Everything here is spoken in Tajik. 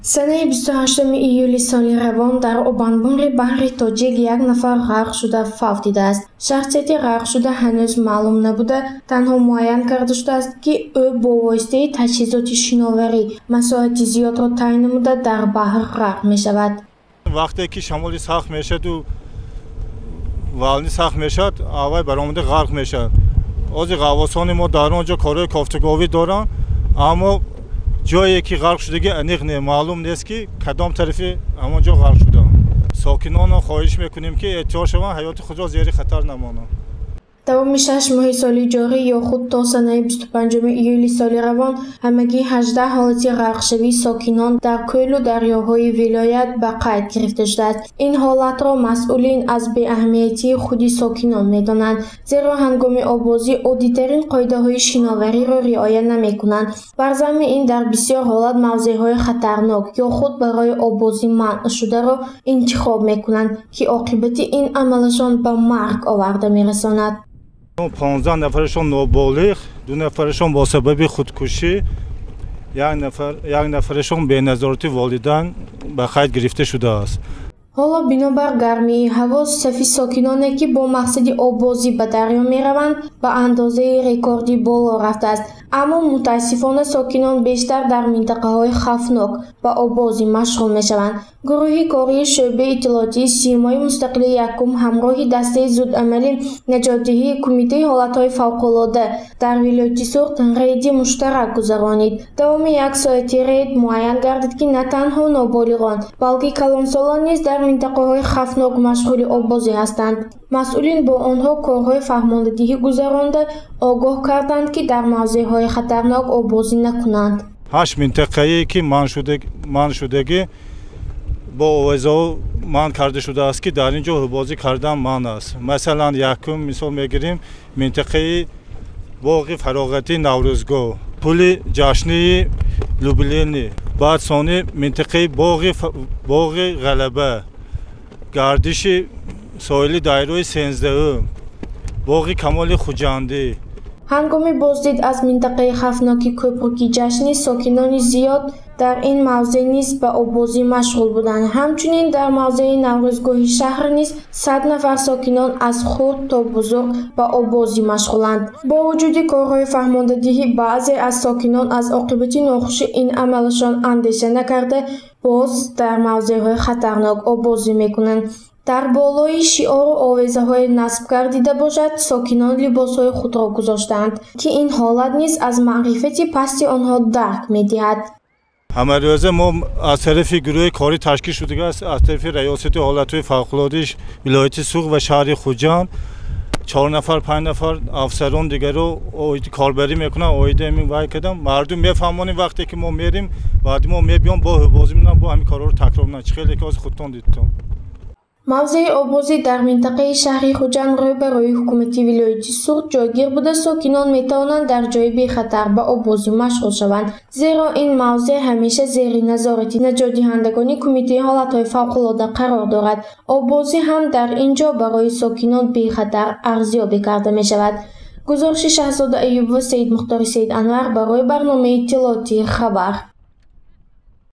Санаи 28 июли соли равон дар обанбори баҳри Тоҷик як нафар ғарқ шуда фавтидааст. Шахсияти ғарқшуда ҳанӯз маълум набуда, танҳо муайян карда шудааст, ки ӯ бо воситаи таҷҳизоти шиноварӣ масоҳати зиёдро тай намуда дар баҳр ғарқ мешавад. Вақте ки шамоли сахт мешаду вални сахт мешавад, аввал баромада ғарқ мешавад. Ҳозир ғаввосони мо дар он ҷо корҳои кофтуговӣ доранд, аммо ҷое ки ғарқ шудагӣ аниқ не, маълум нест, ки кадом тарафи ҳамон ҷо ғарқ шуда. Сокинонро хоҳиш мекунем, ки эҳтиёт шаванд, ҳаёти худро зери хатар намонанд. Давоми 6 моҳи соли ҷорӣ ё худ то санаи 25 июли соли равон ҳамагӣ 18 ҳолати ғарқшавии сокинон дар кӯлу дарёҳои вилоят ба қайд гирифта шудааст. Ин ҳолатро масъулин аз беаҳамиятии худи сокинон медонанд, зеро ҳангоми оббозӣ оддитарин қоидаҳои шиновариро риоя намекунанд. Бар замми ин, дар бисёр ҳолат мавзеъҳои хатарнок ё худ барои оббозӣ манъ шударо интихоб мекунанд, ки оқибати ин амалашон ба марг оварда мерасонад. 15 нафарашон ноболиғ, 2 нафарашон бо сабаби худкушӣ, як нафарашон беназорати волидайн ба қайд гирифта шудааст. Ҳоло бинобар гармии ҳаво сафи сокиноне, ки бо мақсади оббозӣ ба дарё мераванд, ба андозаи рекордӣ боло рафтааст. Аммо мутаассифона, сокинон бештар дар минтақаҳои хавфнок ба оббозӣ машғул мешаванд. Гурӯҳи кории шӯъбаи иттилоотии Симои мустақили якум ҳамроҳи дастаи зудамали наҷотдиҳии Кумитаи ҳолатҳои фавқулодда дар вилояти Суғд рейди муштарак гузаронид. Давоми як соати рейд муайян гардид, ки на танҳо ноболиғон, балки калонсолон низ дар минтақаҳои хавфнок машғули оббозӣ ҳастанд. Масъулин бо онҳо корҳои фаҳмондадиҳӣ гузаронда, огоҳ карданд, ки дар мавзеъҳои хатарнок оббозӣ накунанд. Ҳашт минтақае ки манъ шудагӣ, бо овезаҳо манъ карда шудааст, ки дар ин ҷо оббозӣ кардан манъ аст. Масалан, якум мисол мегирем: минтақаи боғи фароғатии Наврӯзгоҳ, пули ҷашнии юбилейный, баъд сони минтақаи боғи Ғалаба, гардиши соҳили дарёи сенздаҳум, боғи Камоли Хуҷандӣ. Ҳангоми боздид аз минтақаи хавфноки кӯпруки ҷашнӣ, сокинони зиёд дар ин мавзеъ низ ба оббозӣ машғул буданд. Ҳамчунин дар мавзеи Наврӯзгоҳи шаҳр низ 100 нафар сокинон аз хурд то бузург ба оббозӣ машғуланд. Бо вуҷуди корҳои фаҳмондадиҳӣ, баъзе аз сокинон аз оқибати нохуши ин амалашон андеша накарда, боз дар мавзеъҳои хатарнок оббозӣ мекунанд. Дар болои шиору овезаҳои насб гардида бошад, сокинон либосҳои худро гузоштаанд, ки ин ҳолат низ аз маърифати пасти онҳо дарк медиҳад. Ҳамарӯза мо аз тарафи гурӯҳи корӣ ташкил шудагааст аз тарафи Раёсати ҳолатҳои фавқулодаи вилояти Суғд ва шаҳри Хуҷанд, чор нафар, панҷ нафар афсарон дигаро корбарӣ мекунанд. Оиди ҳамин вай кардам, мардум мефаҳмонем. Вақте ки мо мерем, баъди мо мебиём, бо бозӣ менам, бо ҳамин корҳоро такрор менам, чӣ хеле ки ҳозир худтон дидтон. Мавзеи оббозӣ дар минтақаи шаҳри Хуҷанд рӯ ба рӯи ҳукумати вилояти Суғд ҷойгир буда, сокинон метавонанд дар ҷои бехатар ба оббозӣ машғул шаванд, зеро ин мавзеъ ҳамеша зери назорати наҷотдиҳандагони Кумитаи ҳолатҳои фавқулодда қарор дорад. Оббозӣ ҳам дар ин ҷо барои сокинон бехатар арзёбӣ карда мешавад. Гузориши Шаҳзода Аюбова, Саидмухтори Саид Анвар барои барномаи иттилоотии «Хабар».